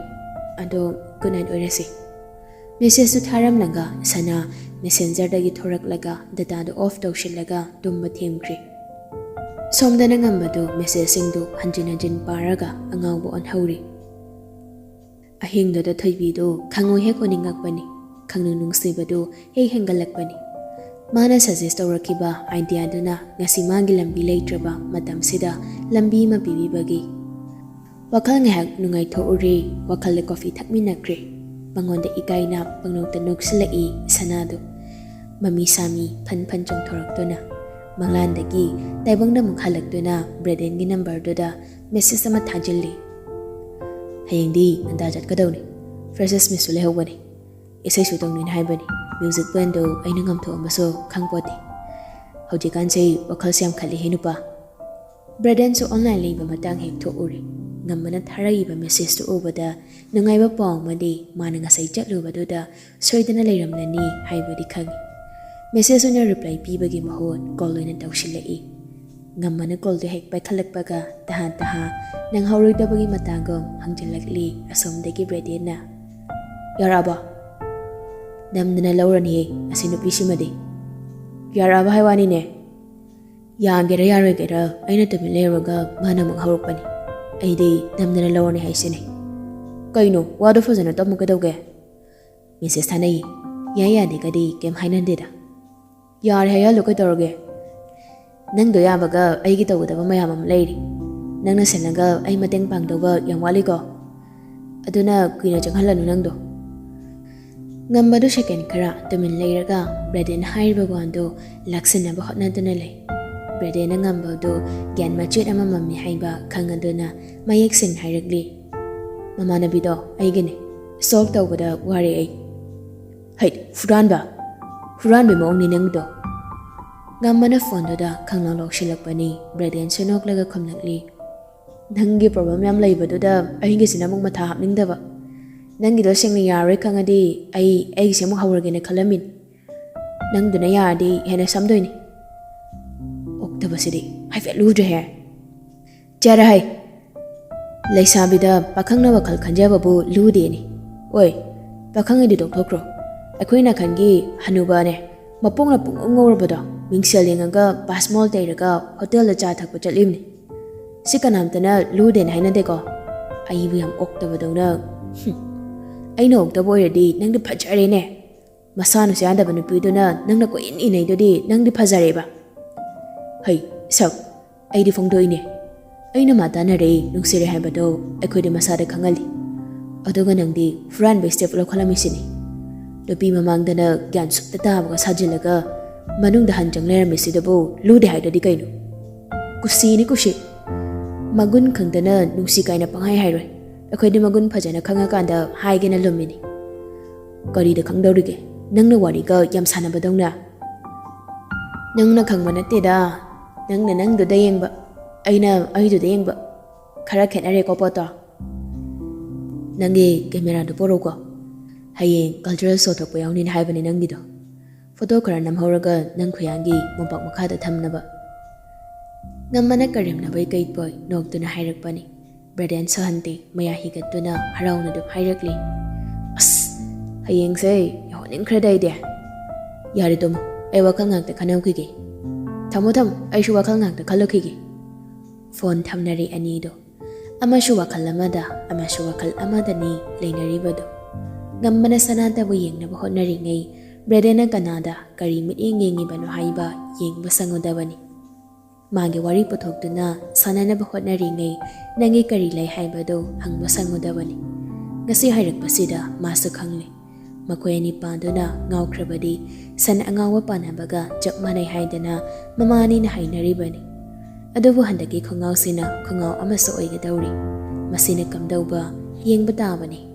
ꯑꯗꯣ good night ꯑꯣꯏꯔꯁꯤ꯫ Message ꯇꯨ ꯊꯥꯔꯝꯂꯒ ꯁꯅꯥ messenger ꯗꯒꯤ ꯊꯣꯔꯛꯂꯒ data ꯗꯨ off ꯇꯧꯁꯤꯜꯂꯒ ꯇꯨꯝꯕ ꯊꯦꯝꯈ꯭ꯔꯤ꯫ ꯁꯣꯝꯗꯅ ꯉꯝꯕꯗꯨ message ꯁꯤꯡꯗꯨ ꯍꯟꯖꯤꯟ ꯍꯟꯖꯤꯟ ꯄꯥꯔꯒ ꯑꯉꯥꯎꯕ ꯑꯣꯟꯍꯧꯔꯤ꯫ ꯑꯍꯤꯡꯗꯨꯗ ꯊꯣꯏꯕꯤꯗꯨ ꯈꯪꯑꯣꯏ ꯍꯦꯛ ꯑꯣꯏꯅꯤꯡꯉꯛꯄꯅꯤ, ꯈꯪꯅꯨꯡ ꯅꯨꯡꯁꯤꯕꯗꯨ ꯍꯦꯛ ꯍꯦꯟꯒꯠꯂꯛꯄꯅꯤ꯫ ꯃꯥꯅ suggest ꯇꯧꯔꯛꯈꯤꯕ idea ꯗꯨꯅ ꯉꯁꯤ ꯃꯥꯒꯤ ꯂꯝꯕꯤ ꯂꯩꯇ꯭ꯔꯕ ꯃꯇꯝꯁꯤꯗ ꯂꯝꯕꯤ ꯑꯃ ꯄꯤꯕꯤꯕꯒꯤ꯫ ꯋꯥꯈꯜ ꯉꯥꯏꯍꯥꯛ ꯅꯨꯡꯉꯥꯏꯊꯣꯛꯎꯔꯦ꯫ ꯋꯥꯈꯜꯗ ꯀꯣꯐꯤ ꯊꯛꯃꯤꯟꯅꯈ꯭ꯔꯦ꯫ ꯃꯉꯣꯟꯗ ꯏꯀꯥꯏꯅ ꯄꯪꯅꯣꯛꯇ ꯅꯣꯛꯁꯤꯜꯂꯛꯏ ꯁꯅꯥꯗꯨ꯫ ꯃꯃꯤ ꯁꯥꯃꯤ ꯐꯟ ꯐꯟ ꯆꯣꯡꯊꯣꯔꯛꯇꯨꯅ ꯃꯪꯂꯥꯟꯗꯒꯤ ꯇꯥꯏꯕꯪꯗ ꯑꯃꯨꯛ ꯍꯜꯂꯛꯇꯨꯅ ꯕ꯭ꯔꯦꯗꯦꯟꯒꯤ ꯅꯝꯕꯔꯗꯨꯗ ꯃꯦꯁꯦꯖ ꯑꯃ ꯊꯥꯖꯤꯜꯂꯤ꯫ "ꯍꯌꯦꯡꯗꯤ ꯉꯟꯇꯥ ꯆꯠꯀꯗꯧꯅꯤ꯫ ꯐ꯭ꯔꯦꯁꯔꯁ ꯃꯤꯠꯁꯨ ꯂꯩꯍꯧꯕꯅꯤ꯫ ꯏꯁꯩꯁꯨ ꯇꯧꯅꯤꯅ ꯍꯥꯏꯕꯅꯤ꯫ ꯃ꯭ꯌꯨꯖꯤꯛ ꯕꯦꯟꯗꯨ ꯑꯩꯅ ꯉꯝꯊꯣꯛꯑꯝꯕꯁꯨ ꯈꯪꯄꯣꯠꯇꯦ꯫ ꯍꯧꯖꯤꯛꯀꯥꯟꯁꯦ ꯋꯥꯈꯜꯁꯦ ꯌꯥꯝ ꯈꯜꯂꯤꯍꯦ ꯅꯨꯄꯥ꯫" ꯕ꯭ꯔꯦꯗꯦꯟꯁꯨ ꯑꯣꯟꯂꯥꯏꯟ ꯂꯩꯕ ꯃꯇꯥꯡ ꯍꯦꯛ ꯊꯣꯛꯎꯔꯦ꯫ ꯉꯝꯕꯅ ꯊꯥꯔꯛꯏꯕ ꯃꯦꯁꯦꯖꯇꯨ ꯎꯕꯗ ꯅꯨꯡꯉꯥꯏꯕ ꯄꯥꯎ ꯑꯃꯗꯤ ꯃꯥꯅ ꯉꯁꯥꯏ ꯆꯠꯂꯨꯕꯗꯨꯗ ꯁꯣꯏꯗꯅ ꯂꯩꯔꯝꯂꯅꯤ ꯍꯥꯏꯕꯗꯤ ꯈꯪꯉꯤ꯫ ꯃꯦꯁꯦꯖ ꯑꯣꯏꯅ ꯔꯤꯄ꯭ꯂꯥꯏ ꯄꯤꯕꯒꯤ ꯃꯍꯨꯠ ꯀꯣꯜ ꯑꯣꯏꯅ ꯇꯧꯁꯤꯜꯂꯛꯏ꯫ ꯉꯝꯕꯅ ꯀꯣꯜꯗꯨ ꯍꯦꯛ ꯄꯥꯏꯈꯠꯂꯛꯄꯒ ꯇꯍꯥ ꯇꯍꯥ ꯅꯪꯍꯧꯔꯣꯏꯗꯕꯒꯤ ꯃꯇꯥꯒꯨꯝ ꯍꯪꯖꯤꯜꯂꯛꯂꯤ ꯑꯁꯣꯝꯗꯒꯤ ꯕ꯭ꯔꯦꯗꯦꯟꯅ꯫ "ꯌꯥꯔꯛꯑꯕꯣ? ꯅꯝꯗꯅ ꯂꯧꯔꯅꯤꯌꯦ ꯑꯁꯤ ꯅꯨꯄꯤꯁꯤꯃꯗꯤ꯫ ꯌꯥꯔꯛꯑꯕ ꯍꯥꯏ ꯋꯥꯅꯤꯅꯦ꯫ ꯌꯥꯒꯦꯔꯥ ꯌꯥꯔꯣꯏꯒꯦꯔꯥ ꯑꯩꯅ ꯇꯨꯃꯤꯟ ꯂꯩꯔꯨꯔꯒ ꯃꯥꯅ ꯑꯃꯨꯛ ꯍꯧꯔꯛꯄꯅꯤ꯫ ꯑꯩꯗꯤ ꯅꯝꯗꯅ ꯂꯧꯔꯅꯤ ꯍꯥꯏꯁꯤꯅꯤ꯫" "ꯀꯩꯅꯣ ꯋꯥꯗꯣ ꯐꯖꯅ ꯇꯝꯃꯨ ꯀꯩꯗꯧꯒꯦ?" "ꯃꯦꯁꯦꯖ ꯊꯥꯅꯩꯌꯦ꯫ ꯌꯥꯏ ꯌꯥꯗꯦꯒꯗꯤ ꯀꯩꯝ ꯍꯥꯏꯅꯗꯦꯗ꯫" "ꯌꯥꯔꯦ ꯍꯥꯏꯍꯜꯂꯨ ꯀꯩꯗꯧꯔꯒꯦ? ꯅꯪꯗꯣ ꯌꯥꯕꯒ ꯑꯩꯒꯤ ꯇꯧꯒꯗꯕ ꯃꯌꯥꯝ ꯑꯃ ꯂꯩꯔꯤ꯫ ꯅꯪꯅ ꯁꯤꯜꯂꯒ ꯑꯩ ꯃꯇꯦꯡ ꯄꯥꯡꯗꯧꯕ ꯌꯥꯝ ꯋꯥꯠꯂꯤꯀꯣ꯫ ꯑꯗꯨꯅ ꯀꯨꯏꯅ ꯆꯪꯍꯜꯂꯅꯨ ꯅꯪꯗꯣ꯫" ꯉꯝꯕꯗꯨ ꯁꯦꯀꯦꯟ ꯈꯔ ꯇꯨꯃꯤꯟ ꯂꯩꯔꯒ ꯕ꯭ꯔꯦꯗꯦꯟ ꯍꯥꯏꯔꯤꯕ ꯋꯥꯗꯨ ꯂꯥꯛꯁꯤꯟꯅꯕ ꯍꯣꯠꯅꯗꯨꯅ ꯂꯩ꯫ ꯕ꯭ꯔꯦꯗꯦꯟꯅ ꯉꯝꯕꯗꯨ ꯒ꯭ꯌꯥꯟ ꯃꯆꯦꯠ ꯑꯃꯃꯝꯅꯤ ꯍꯥꯏꯕ ꯈꯪꯉꯗꯨꯅ ꯃꯌꯦꯛ ꯁꯦꯡꯅ ꯍꯥꯏꯔꯛꯂꯤ꯫ "ꯃꯃꯥꯟꯅꯕꯤꯗꯣ ꯑꯩꯒꯤꯅꯤ꯫ ꯁꯣꯜꯕ ꯇꯧꯕꯗ ꯋꯥꯔꯦ ꯑꯩ꯫" "ꯍꯩ, ꯍꯨꯔꯥꯟꯕ! ꯍꯨꯔꯥꯟꯕꯒꯤ ꯃꯑꯣꯡꯅꯤ ꯅꯪꯗꯣ꯫" ꯉꯝꯕꯅ ꯐꯣꯟꯗꯨꯗ ꯈꯪꯂꯥꯎ ꯂꯥꯎꯁꯤꯜꯂꯛꯄꯅꯤ꯫ ꯕ꯭ꯔꯦꯗꯦꯟꯁꯨ ꯅꯣꯛꯂꯒ ꯈꯨꯝꯂꯛꯂꯤ꯫ "ꯅꯪꯒꯤ ꯄ꯭ꯔꯣꯕ꯭ꯂꯦꯝ ꯌꯥꯝ ꯂꯩꯕꯗꯨꯗ ꯑꯩꯒꯤꯁꯤꯅ ꯑꯃꯨꯛ ꯃꯊꯥ ꯍꯥꯞꯅꯤꯡꯗꯕ꯫ ꯅꯪꯒꯤꯗꯣ ꯁꯦꯡꯅ ꯌꯥꯔꯔꯣꯏ ꯈꯪꯉꯗꯤ ꯑꯩ ꯑꯩꯒꯤꯁꯦ ꯑꯃꯨꯛ ꯍꯧꯔꯒꯦꯅ ꯈꯜꯂꯝꯃꯤꯅꯤ꯫ ꯅꯪꯗꯨꯅ ꯌꯥꯔꯗꯤ ꯍꯦꯟꯅ ꯁꯝꯗꯣꯏꯅꯤ꯫" ꯑꯣꯛꯇꯕꯁꯤꯗꯤ ꯍꯥꯏꯐꯦꯠ ꯂꯨꯗ꯭ꯔꯦꯍꯦ꯫ "ꯆꯔ ꯍꯥꯏ꯫ ꯂꯩꯁꯥꯕꯤꯗ ꯄꯥꯈꯪꯅ ꯋꯥꯈꯜ ꯈꯟꯖꯕꯕꯨ ꯂꯨꯗꯦꯅꯤ꯫ ꯑꯣꯏ, ꯄꯥꯈꯪꯒꯤꯗꯤ ꯇꯣꯛꯊꯣꯛꯈ꯭ꯔꯣ꯫ ꯑꯩꯈꯣꯏ ꯅꯥꯀꯟꯒꯤ ꯍꯅꯨꯕꯅꯦ, ꯃꯄꯣꯛꯅ ꯄꯨꯡꯉꯧ ꯉꯧꯔꯕꯗꯣ, ꯃꯤꯡꯁꯦꯜ ꯌꯦꯡꯉꯒ ꯄꯥꯁꯃꯣꯜ ꯇꯩꯔꯒ ꯍꯣꯇꯦꯜꯗ ꯆꯥ ꯊꯛꯄ ꯆꯠꯂꯤꯕꯅꯤ꯫ ꯁꯤ ꯀꯅꯥꯝꯇꯅ ꯂꯨꯗꯦꯅ ꯍꯥꯏꯅꯗꯦꯀꯣ꯫ ꯑꯩꯕꯨ ꯌꯥꯝ ꯑꯣꯛꯇꯕꯗꯧꯅ꯫ ꯍꯨꯝ, ꯑꯩꯅ ꯑꯣꯛꯇꯕ ꯑꯣꯏꯔꯗꯤ ꯅꯪꯗꯤ ꯐꯖꯔꯦꯅꯦ꯫ ꯃꯁꯥꯅꯁꯨ ꯌꯥꯗꯕ ꯅꯨꯄꯤꯗꯨꯅ ꯅꯪꯅ ꯀꯣꯏꯏꯟ ꯏꯟꯅꯩꯗꯨꯗꯤ ꯅꯪꯗꯤ ꯐꯖꯔꯦꯕ꯫ ꯍꯩ, ꯁꯛ, ꯑꯩꯗꯤ ꯐꯣꯡꯗꯣꯛꯏꯅꯦ꯫ ꯑꯩꯅ ꯃꯥ ꯇꯥꯟꯅꯔꯦ, ꯅꯨꯡꯁꯤꯔꯦ ꯍꯥꯏꯕꯗꯣ ꯑꯩꯈꯣꯏꯗꯤ ꯃꯁꯥꯗ ꯈꯪꯍꯜꯂꯤ꯫ ꯑꯗꯨꯒ ꯅꯪꯗꯤ ꯍꯨꯔꯥꯟꯕ step ꯂꯧꯈꯠꯂꯝꯃꯤꯁꯤꯅꯤ꯫ ꯅꯨꯄꯤ ꯃꯃꯥꯡꯗꯅ ꯒ꯭ꯌꯥꯟ ꯁꯨꯞꯇ ꯇꯥꯕꯒ ꯁꯥꯖꯤꯜꯂꯒ ꯃꯅꯨꯡꯗ ꯍꯟ ꯆꯪ ꯂꯩꯔꯝꯃꯤꯁꯤꯗꯕꯨ ꯂꯨꯗꯦ ꯍꯥꯏꯗ꯭ꯔꯗꯤ ꯀꯩꯅꯣ? ꯀꯨꯁꯤꯅꯤ ꯀꯨꯁꯤ꯫ ꯃꯒꯨꯟ ꯈꯪꯗꯅ ꯅꯨꯡꯁꯤ ꯀꯥꯏꯅ ꯄꯪꯍꯥꯏ ꯍꯥꯏꯔꯣꯏ꯫ ꯑꯩꯈꯣꯏꯗꯤ ꯃꯒꯨꯟ ꯐꯖꯅ ꯈꯪꯉꯀꯥꯟꯗ ꯍꯥꯏꯒꯦꯅ ꯂꯨꯝꯃꯤꯅꯤ꯫ ꯀꯔꯤꯗ ꯈꯪꯗꯧꯔꯤꯒꯦ? ꯅꯪꯅ ꯋꯥꯔꯤꯒ ꯌꯥꯝ ꯁꯥꯟꯅꯕꯗꯧꯅ꯫ ꯅꯪꯅ ꯈꯪꯕ ꯅꯠꯇꯦꯗ꯫ ꯅꯪꯅ ꯅꯪꯗꯨꯗ ꯌꯦꯡꯕ, ꯑꯩꯅ ꯑꯩꯗꯨꯗ ꯌꯦꯡꯕ꯫ ꯈꯔ ꯈꯦꯠꯅꯔꯦꯀꯣ ꯄꯣꯠꯇꯣ꯫ ꯅꯪꯒꯤ camera ꯗꯨ ꯄꯣꯔꯛꯎꯀꯣ꯫ ꯍꯌꯦꯡ cultural show ꯊꯣꯛꯄ ꯌꯥꯎꯅꯤꯅ ꯍꯥꯏꯕꯅꯦ ꯅꯪꯒꯤꯗꯣ꯫ Photo ꯈꯔ ꯅꯝꯍꯧꯔꯒ ꯅꯪ ꯈꯨꯌꯥꯡꯒꯤ ꯃꯣꯝꯄꯥꯛ ꯃꯈꯥꯗ ꯊꯝꯅꯕ꯫ ꯉꯝꯃꯅ ꯀꯔꯦꯝꯅꯕꯩ ꯀꯩꯄꯣꯏ ꯅꯣꯛꯇꯨꯅ ꯍꯥꯏꯔꯛꯄꯅꯤ꯫ ꯕ꯭ꯔꯗꯦꯟ ꯁꯍꯟꯇꯤ ꯃꯌꯥ ꯍꯤꯒꯠꯇꯨꯅ ꯍꯔꯥꯎꯅ ꯑꯗꯨꯝ ꯍꯥꯏꯔꯛꯂꯤ꯫ ꯑꯁ, ꯍꯌꯦꯡꯁꯦ ꯌꯥꯎꯍꯟꯅꯤꯡꯈ꯭ꯔꯦꯗ ꯑꯩꯗꯤ꯫ ꯌꯥꯔꯦ ꯇꯨꯝꯃꯣ, ꯑꯩ ꯋꯥꯈꯜ ꯉꯥꯛꯇ ꯈꯟꯅꯧꯈꯤꯒꯦ꯫ ꯊꯝꯃꯣ ꯊꯝꯃꯣ, ꯑꯩꯁꯨ ꯋꯥꯈꯜ ꯉꯥꯛꯇ ꯈꯜꯂꯨꯈꯤꯒꯦ꯫ ꯐꯣꯟ ꯊꯝꯅꯔꯦ ꯑꯅꯤꯗꯣ꯫ ꯑꯃꯁꯨ ꯋꯥꯈꯜ ꯑꯃꯗ, ꯑꯃꯁꯨ ꯋꯥꯈꯜ ꯑꯃꯗꯅꯤ ꯂꯩꯅꯔꯤꯕꯗꯣ꯫ ꯉꯝꯕꯅ ꯁꯅꯥꯇꯕꯨ ꯌꯦꯡꯅꯕ ꯍꯣꯠꯅꯔꯤꯉꯩ, ꯕ꯭ꯔꯦꯗꯦꯟꯅ ꯀꯅꯥꯗ ꯀꯔꯤ ꯃꯤꯠꯌꯦꯡ ꯌꯦꯡꯉꯤꯕꯅꯣ ꯍꯥꯏꯕ ꯌꯦꯡꯕ ꯁꯪꯉꯨꯗꯕꯅꯤ꯫ ꯃꯥꯒꯤ ꯋꯥꯔꯤ ꯄꯨꯊꯣꯛꯇꯨꯅ ꯁꯥꯟꯅꯅꯕ ꯍꯣꯠꯅꯔꯤꯉꯩ, ꯅꯪꯒꯤ ꯀꯔꯤ ꯂꯩ ꯍꯥꯏꯕꯗꯨ ꯍꯪꯕ ꯁꯪꯉꯨꯗꯕꯅꯤ꯫ ꯉꯁꯤ ꯍꯥꯏꯔꯛꯄꯁꯤꯗ ꯃꯥꯁꯨ ꯈꯪꯂꯦ꯫ ꯃꯈꯣꯏ ꯑꯅꯤ ꯄꯥꯟꯗꯨꯅ ꯉꯥꯎꯈ꯭ꯔꯕꯗꯤ ꯁꯟ ꯑꯉꯥꯎꯕ ꯄꯥꯟꯅꯕꯒ ꯆꯞ ꯃꯥꯟꯅꯩ ꯍꯥꯏꯗꯅ ꯃꯃꯥ ꯑꯅꯤꯅ ꯍꯥꯏꯅꯔꯤꯕꯅꯤ꯫ ꯑꯗꯨꯕꯨ ꯍꯟꯗꯛꯀꯤ ꯈꯣꯡꯉꯥꯎꯁꯤꯅ ꯈꯣꯡꯉꯥꯎ ꯑꯃꯁꯨ ꯑꯣꯏꯒꯗꯧꯔꯤ꯫ ꯃꯁꯤꯅ ꯀꯝꯗꯧꯕ ꯌꯦꯡꯕ ꯇꯥꯕꯅꯤ꯫